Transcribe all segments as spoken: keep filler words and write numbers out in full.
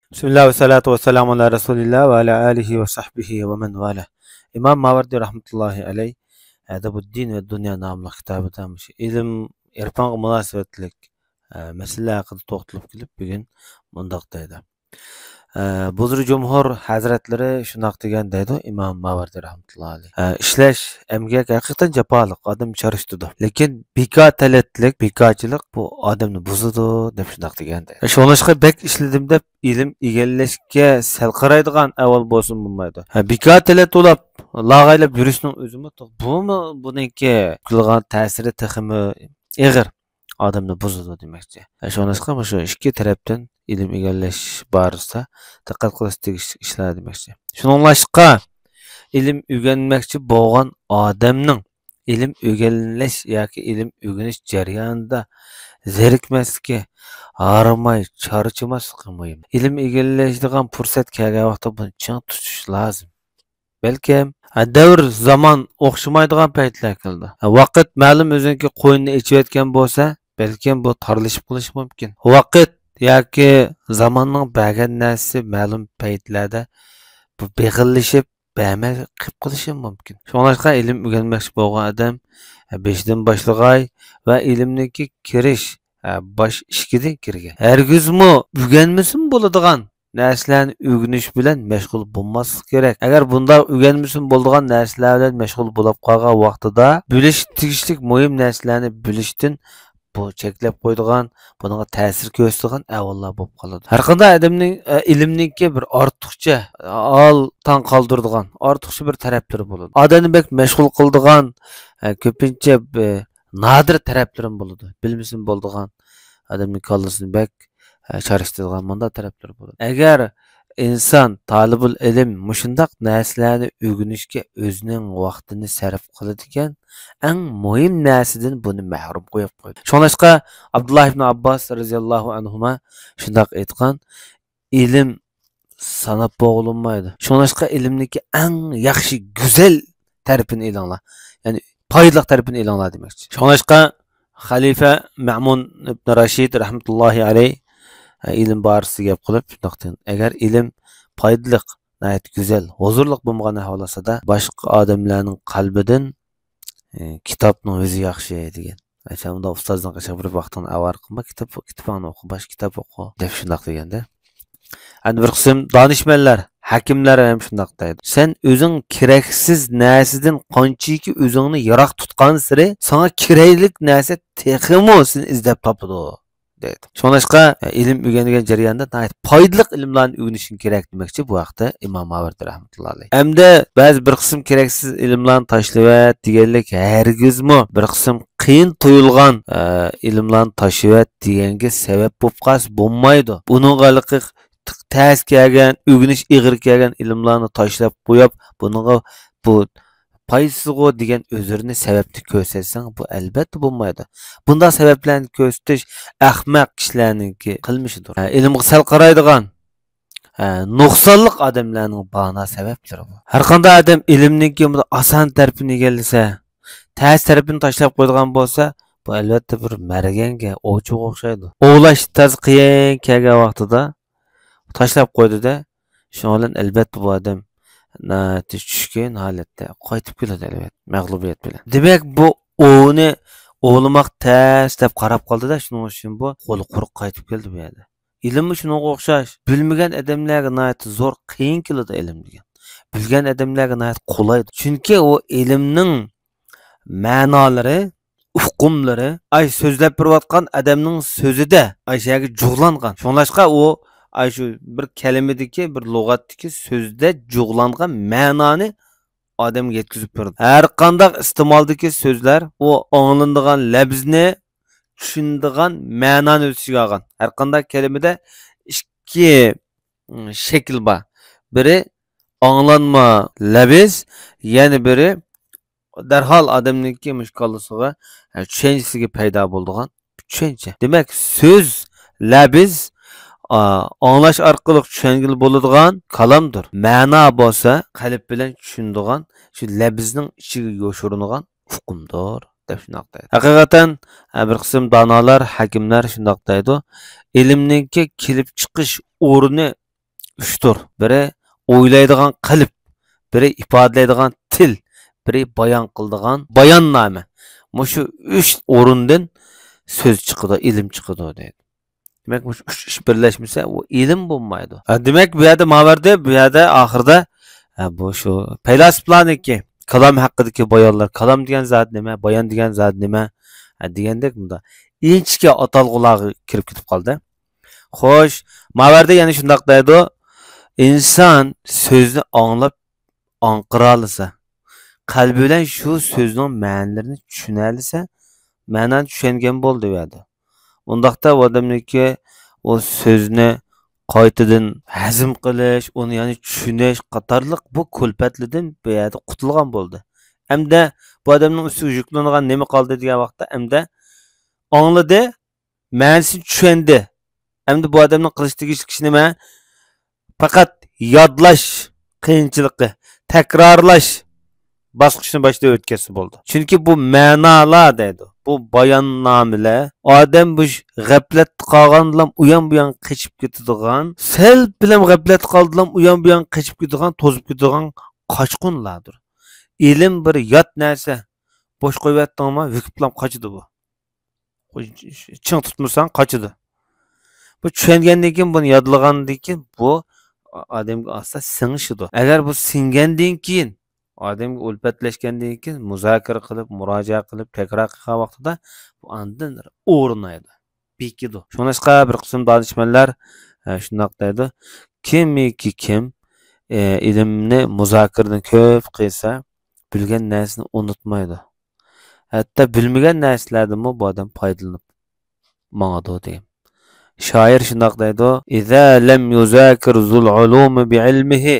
بىسمىللا ۋەسسالاتۇ ۋەسسالامۇ ئالا رەسۇلىللا ۋە ئالا ئالىھى ۋە سەھبىھى ۋە مەن ۋالا. ئىمام ماۋەردى رەھمەتۇللاھى ئەلەيھ ئەدەبۇددىن ۋە دۇنيا ناملىق كىتابىدا مۇشۇ ئىلىم ئىرپانغا مۇناسىۋەتلىك، ئە، مەسىلىلەر ھەققىدە توختىلىپ كېلىپ، بۈگۈن مۇنداق دەيدۇ. ئە، بۇزرى جۇمھۇر ھەزرەتلىرى شۇنداق دېگەن دەيدۇ ئىمام ماۋەردى رەھمەتۇللاھى ئەلەيھ. ئە، ئىشلەش، ئەمگەك ھەقىقەتەن جاپالىق، ئادەم چارچىتىدۇ. لېكىن بىكار تەلەتلىك، بىكارچىلىق بۇ ئادەمنى بۇزىدۇ، دەپ شۇنداق دېگەن دەيدۇ. شۇڭلاشقا بەك ئىشلىدىم دەپ ئىلىم ئىگىلەشكە سەل قارايدىغان ئەھۋال بولسىمۇ بولمايدۇ. ھە، بىكار تەلەت تولاپ، لاغايلاپ يۈرۈشنىڭ ئۆزىمۇ بۇمۇ بۇنىڭكى قىلغان تەسىرى تېخىمۇ ئېغىر، ئادەمنى بۇزىدۇ دېمەكچى. ھە، شۇڭلاشقا مۇشۇ ئىككى تەرەپتىن ئىلىم ئىگىلەش بارىسىدا دىققەت قىلىش تېگىشلىك ئىشلار دېمەكچى. شۇنىڭلاشقا ئىلىم ئۆگەنمەكچى بولغان ئادەمنىڭ ئىلىم ئۆگەنلەش ياكى ئىلىم ئۆگىنىش جەريانىدا زېرىكمەسلىكى، ھارماي چارچىماسلىقى مۇھىم. ئىلىم ئىگىلەيدىغان پۇرسەت كەلگەن ۋاقىتتا بۇنى چىڭ تۇتۇش لازىم. بەلكىم، ھە، دەۋر، زامان ئوخشىمايدىغان پەيتلەر كېلىدۇ. ھە، ۋاقىت مەلۇم ئۆزىنىڭكى قوينىنى ئېچىۋەتكەن بولسا، بەلكىم بۇ تارلىشىپ قېلىشى مۇمكىن. ۋاقىت ياكى زاماننىڭ بەرگەن نەرسىسى مەلۇم پەيتلەردە بۇ بېغىرلىشىپ، بەرمەي قېلىپ قېلىشى مۇمكىن. شۇڭلاشقا ئىلىم ئۆگەنمەكچى بولغان ئادەم، ھە، بېشىدىن باشلىغاي ۋە ئىلىمنىڭكى كىرىش، ھە، باش ئىشىكىدىن كىرگەي. ھەرگىزمۇ ئۆگەنمىسىمۇ بولىدىغان نەرسىلەرنى ئۆگىنىش بىلەن مەشغۇل بولماسلىق كېرەك. ئەگەر بۇنداق ئۆگەنمىسىمۇ بولىدىغان نەرسىلەر بىلەن مەشغۇل بولۇپ قالغان ۋاقتىدا، بىلىش تېگىشلىك مۇھىم نەرسىلەرنى بىلىشتىن بۇ چەكلەپ قويىدىغان، بۇنىڭغا تەسىر كۆرسىتىدىغان ئەھۋاللار بولۇپ قالىدۇ. ھەرقانداق ئادەمنىڭ، ئە، ئىلىمنىڭكى بىر ئارتۇقچە، ھال تاڭ قالدۇرىدىغان ئارتۇقچە بىر تەرەپلىرى بولىدۇ. ئادەمنى بەك مەشغۇل قىلىدىغان، ئە، كۆپىنچە، ئە، نادىر تەرەپلىرىمۇ بولىدۇ. بىلمىسىمۇ بولىدىغان، ئادەمنىڭ كاللىسىنى بەك، ئە، چارچىتىدىغان مۇنداق تەرەپلىرى بولىدۇ. ئەگەر ئىنسان، تالىبۇل ئىلىم مۇشۇنداق نەرسىلەرنى ئۆگىنىشكە ئۆزىنىڭ ۋاقتىنى سەرپ قىلىدىكەن، ئەڭ مۇھىم نەرسىدىن بۇنى مەھرۇم قويۇپ قويدى. شۇڭلاشقا ئابدۇللا ئىبن ئابباس رەزىياللاھۇ ئەنھۇما شۇنداق ئېيتقان، ئىلىم ساناپ بولۇنمايدۇ. شۇڭلاشقا ئىلىمنىڭكى ئەڭ ياخشى، گۈزەل تەرىپىنى ئېلىڭلار. يەنى پايدىلىق تەرىپىنى ئېلىڭلار دېمەكچى. شۇڭلاشقا خەلىپە مەمۇن ئىبن راشىد رەھمەتۇللاھى ئەلەيھ، ئە، ئىلىم بارىسىدا گەپ قىلىپ شۇنداق دېگەن، ئەگەر ئىلىم پايدىلىق، ناھايىتى گۈزەل، ھۇزۇرلۇق بولمىغان ئەھۋال ئاستىدا باشقا ئادەملەرنىڭ قەلبىدىن، ئە، كىتابنىڭ ئۆزى ياخشى دېگەن. ئەي، سەن ئۇنداق ئۇستازنىڭ قېشىغا بېرىپ ۋاقتىڭنى ئاۋارە قىلما، كىتاب، كىتابىڭنى ئوقۇ، باشقا كىتاب ئوقۇ، دەپ شۇنداق دېگەندە. ئەنە بىر قىسىم دانىشمەنلەر، ھەكىملەر ھەم شۇنداق دەيدۇ. سەن ئۆزۈڭ كېرەكسىز نەرسىدىن قانچىكى ئۆزۈڭنى يىراق تۇتقانسېرى، ساڭا كېرەكلىك نەرسە تېخىمۇ سېنى ئىزدەپ تاپىدۇ، دەيدۇ. شۇڭلاشقا، ئە، ئىلىم ئۆگەنگەن جەرياندا ناھايىتى پايدىلىق ئىلىملارنى ئۆگىنىشىڭ كېرەك دېمەكچى بۇ ھەقتە ئىمام ماۋەردى رەھمەتۇللا ئەلەيھ. ئەمدى بەزى بىر قىسىم كېرەكسىز ئىلىملارنى تاشلىۋەت دېگەنلىك ھەرگىزمۇ بىر قىسىم قىيىن تۇيۇلغان، ئە، ئىلىملارنى تاشلىۋەت دېگەنگە سەۋەب بولۇپ قالسا بولمايدۇ. بۇنىڭغا ھېلىقى تەس كەلگەن، ئۆگىنىش ئېغىر كەلگەن ئىلىملارنى تاشلاپ قويۇپ، بۇنىڭغا بۇ پايدىسىزغۇ دېگەن ئۆزرىنى، سەۋەبنى كۆرسەتسەڭ، بۇ ئەلۋەتتە بولمايدۇ. بۇنداق سەۋەبلەرنى كۆرسىتىش ئەخمەق كىشىلەرنىڭكى قىلمىشىدۇر. ھە، ئىلىمغا سەل قارايدىغان، ھە، نۇقسانلىق ئادەملەرنىڭ بانا سەۋەبلىرى بۇ. ھەرقانداق ئادەم ئىلىمنىڭكى بۇ ئاسان تەرىپىنى ئىگىلىسە، تەس تەرىپىنى تاشلاپ قويىدىغان بولسا، بۇ ئەلۋەتتە بىر مەرگەنگە، ئوۋچىغا ئوخشايدۇ. ئوۋلاش تازا قىيىن كەلگەن ۋاقتىدا تاشلاپ قويدى-دە، شۇنىڭ بىلەن ئەلۋەتتە بۇ ئادەم ناھايىتى چۈشكۈن ھالەتتە قايتىپ كېلىدۇ، ئەلۋەتتە، مەغلۇبىيەت بىلەن. دېمەك، بۇ ئوۋنى ئوۋلىماق تەس دەپ قاراپ قالدى-دە، شۇنىڭ ئۈچۈن بۇ قولى قۇرۇق قايتىپ كەلدى بۇ يەردە. ئىلىممۇ شۇنىڭغا ئوخشاش. بىلمىگەن ئادەملەرگە ناھايىتى زور قىيىن كېلىدۇ ئىلىم دېگەن. بىلگەن ئادەملەرگە ناھايىتى قولايدۇ. چۈنكى ئۇ ئىلىمنىڭ مەنالىرى، ئۇقۇملىرى، ئاي، سۆزلەپ بېرىۋاتقان ئادەمنىڭ سۆزىدە، ئاي، شۇ يەرگە جۇغلانغان. شۇڭلاشقا ئۇ، ئاي، شۇ بىر كەلىمىدىكى، بىر لۇغەتتىكى سۆزدە جۇغلانغان مەنانى ئادەمگە يەتكۈزۈپ بېرىدۇ. ھەر قانداق ئىستېمالدىكى سۆزلەر ئۇ ئاڭلىنىدىغان لەپزىنى چۈشىنىدىغان مەنانى ئۆز ئىچىگە ئالغان. ھەر قانداق كەلىمىدە ئىككى، م، شەكىل بار. بىرى ئاڭلانما لەپز، يەنە بىرى دەرھال ئادەمنىڭكى مۇشۇ كاللىسىغا، ھە، چۈشەنچىسىگە پەيدا بولىدىغان چۈشەنچە. دېمەك، سۆز، لەپز، ئا، ئاڭلاش ئارقىلىق چۈشەنگىلى بولىدىغان كالامدۇر. مەنا بولسا قەلب بىلەن چۈشىنىدىغان، شۇ لەپزنىڭ ئىچىگە يوشۇرۇنغان ئۇقۇمدۇر، دەپ شۇنداق دەيدۇ. ھەقىقەتەن، ھە، بىر قىسىم دانالار، ھەكىملەر شۇنداق دەيدۇ، ئىلىمنىڭكى كېلىپ چىقىش ئورنى ئۈچتۇر. بىرى ئويلايدىغان قەلب، بىرى ئىپادىلەيدىغان تىل، بىرى بايان قىلىدىغان باياننامە. مۇشۇ ئۈچ ئورۇندىن سۆز چىقىدۇ، ئىلىم چىقىدۇ دەيدۇ. دېمەك، مۇشۇ ئۈچ ئىش بىرلەشمىسە، ئۇ ئىلىم بولمايدۇ. ھە، دېمەك، بۇ يەردە ماۋەردە، بۇ يەردە ئاخىرىدا، ھە، بۇ شۇ پەيلاسوپلارنىڭكى كالام ھەققىدىكى بايانلار، كالام دېگەن زات نېمە، بايان دېگەن زات نېمە، ھە، دېگەندەك مۇنداق ئىنچىكە ئاتالغۇلارغا كىرىپ كېتىپ قالدى. خوش، ماۋەردە يەنە شۇنداق دەيدۇ، ئىنسان سۆزنى ئاڭلاپ ئاڭقىرالىسا، قەلبى بىلەن شۇ سۆزنىڭ مەنىلىرىنى چۈشىنەلىسە، مەنانى چۈشەنگەن بولدى دەيدۇ. ئۇنداقتا ئۇ ئادەمنىڭكى ئۇ سۆزنى قايتىدىن ھەزىم قىلىش، ئۇنى يەنى چۈشىنىش قاتارلىق بۇ كۈلپەتلىدىن بۇ يەردە قۇتۇلغان بولدى. ئەمدى بۇ ئادەمنىڭ ئۈستىگە يۈكلىنىدىغان نېمە قالدى دېگەن ۋاقىتتا، ئەمدى ئاڭلىدى، مەنىسىنى چۈشەندى. ئەمدى بۇ ئادەمنىڭ قىلىش تېگىشلىك ئىشى نېمە؟ پەقەت يادلاش قىيىنچىلىقى، تەكرارلاش باسقۇچىنى باشتا ئۆتكەزسە بولىدۇ. چۈنكى بۇ مەنالار دەيدۇ، بۇ باياننامىلەر ئادەم بۇ غەپلەتتە قالغاندىلا ئۇيان بۇيان قېچىپ كېتىدىغان، سەل پىلەم غەپلەتتە قالدىلا ئۇيان بۇيان قېچىپ كېتىدىغان، توزۇپ كېتىدىغان قاچقۇنلاردۇر. ئىلىم بىر يات نەرسە، بوش قويۇۋەتتىڭما، ۋىكىپلام قاچىدۇ بۇ. چىڭ تۇتمىساڭ قاچىدۇ. بۇ چۈشەنگەندىن كېيىن، بۇنى يادلىغاندىن كېيىن، بۇ ئادەمگە ئاستا سىڭىشىدۇ. ئەگەر بۇ سىڭگەندىن كېيىن، ئادەمگە ئۈلپەتلەشكەندىن كېيىن، مۇزاكىرە قىلىپ، مۇراجىئە قىلىپ، تەكرار قىلغان ۋاقتىدا بۇ ئاندىن ئورنايدۇ، بېكىدۇ. شۇڭلاشقا بىر قىسىم دانىشمەنلەر، ئە، شۇنداق دەيدۇ، كىمكى كىم، ئە، ئىلىمنى مۇزاكىرىنى كۆپ قىلسا، بىلگەن نەرسىنى ئۇنتۇمايدۇ. ھەتتا بىلمىگەن نەرسىلەردىنمۇ بۇ ئادەم پايدىلىنىپ ماڭىدۇ دېگەن. شائىر شۇنداق دەيدۇ، «إذا لم يذاكر ذو العلوم بعلمه».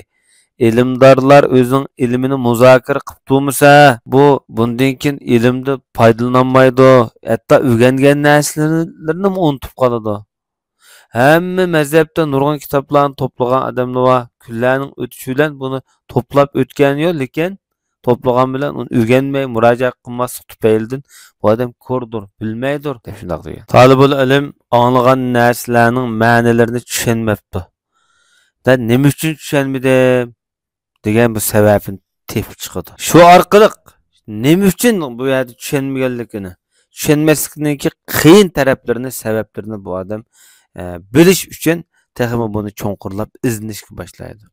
ئىلىمدارلار ئۆزىنىڭ ئىلمىنى مۇزاكىرە قىلىپ تۇرمىسا، بۇ بۇندىن كېيىن ئىلىمدىن پايدىلىنالمايدۇ، ھەتتا ئۆگەنگەن نەرسىلىرىنىمۇ ئۇنتۇپ قالىدۇ. ھەممە مەزھەپتە نۇرغۇن كىتابلارنى توپلىغان ئادەملەر بار. كۈنلەرنىڭ ئۆتۈشى بىلەن بۇنى توپلاپ ئۆتكەنى يوق، لېكىن توپلىغان بىلەن ئۇنى ئۆگەنمەي، مۇراجىئەت قىلماسلىق تۈپەيلىدىن بۇ ئادەم كوردۇر، بىلمەيدۇ، دەپ شۇنداق دېگەن. تالىبۇل ئىلىم ئاڭلىغان نەرسىلەرنىڭ مەنىلىرىنى چۈشەنمەپتۇ. دە نېمە ئۈچۈن چۈشەنمىدىم؟ دېگەن بۇ سەۋەبىنى تېپىپ چىقىدۇ. شۇ ئارقىلىق نېمە ئۈچۈن بۇ يەردە چۈشەنمىگەنلىكىنى، چۈشەنمەسلىكنىڭكى قىيىن تەرەپلىرىنى، سەۋەبلىرىنى بۇ ئادەم، ئە، بىلىش ئۈچۈن تېخىمۇ بۇنى چوڭقۇرلاپ ئىزدىنىشكە باشلايدۇ.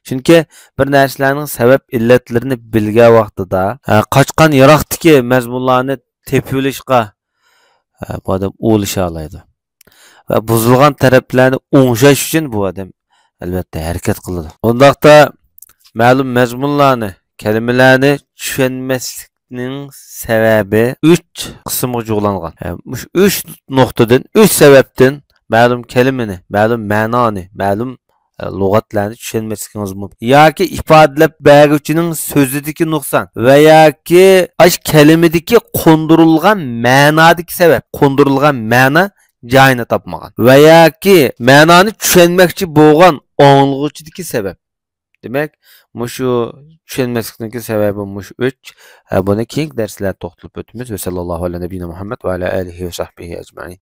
چۈنكى بىر نەرسىلەرنىڭ سەۋەب ئىللەتلىرىنى بىلگەن ۋاقتىدا، ئە، قاچقان يىراقتىكى مەزمۇنلارنى تېپىۋېلىشقا، ئە، بۇ ئادەم ئۇلىشالايدۇ. ۋە بۇزۇلغان تەرەپلەرنى ئوڭشاش ئۈچۈن بۇ ئادەم، ئەلۋەتتە، ھەرىكەت قىلىدۇ. ئۇنداقتا مەلۇم مەزمۇنلارنى، كەلىمىلەرنى چۈشەنمەسلىكنىڭ سەۋەبى ئۈچ قىسىمغا جۇغلانغان. ئە، مۇشۇ ئۈچ نۇقتىدىن، ئۈچ سەۋەبتىن مەلۇم كەلىمىنى، مەلۇم مەنانى، مەلۇم، ئە، لۇغەتلەرنى چۈشەنمەسلىكىڭىز مۇمكىن. ياكى ئىپادىلەپ بەرگۈچىنىڭ سۆزىدىكى نۇقسان ۋە ياكى ئاشۇ كەلىمىدىكى قوندۇرۇلغان مەنادىكى سەۋەب، قوندۇرۇلغان مەنا جايىنى تاپمىغان ۋە ياكى مەنانى چۈشەنمەكچى بولغان ئاڭلىغۇچىدىكى سەۋەب. دېمەك، مۇشۇ چۈشەنمەسلىكنىڭكى سەۋەبى مۇشۇ ئۈچ. ھە، بۇنى كېيىنكى دەرسلەردە توختىلىپ ئۆتىمىز. ۋەسەللاللاھۇ ئەلا نەبىينا مۇھەممەد ۋە ئەلا ئالىھى ۋە سەھبىھى ئەجمەئىن.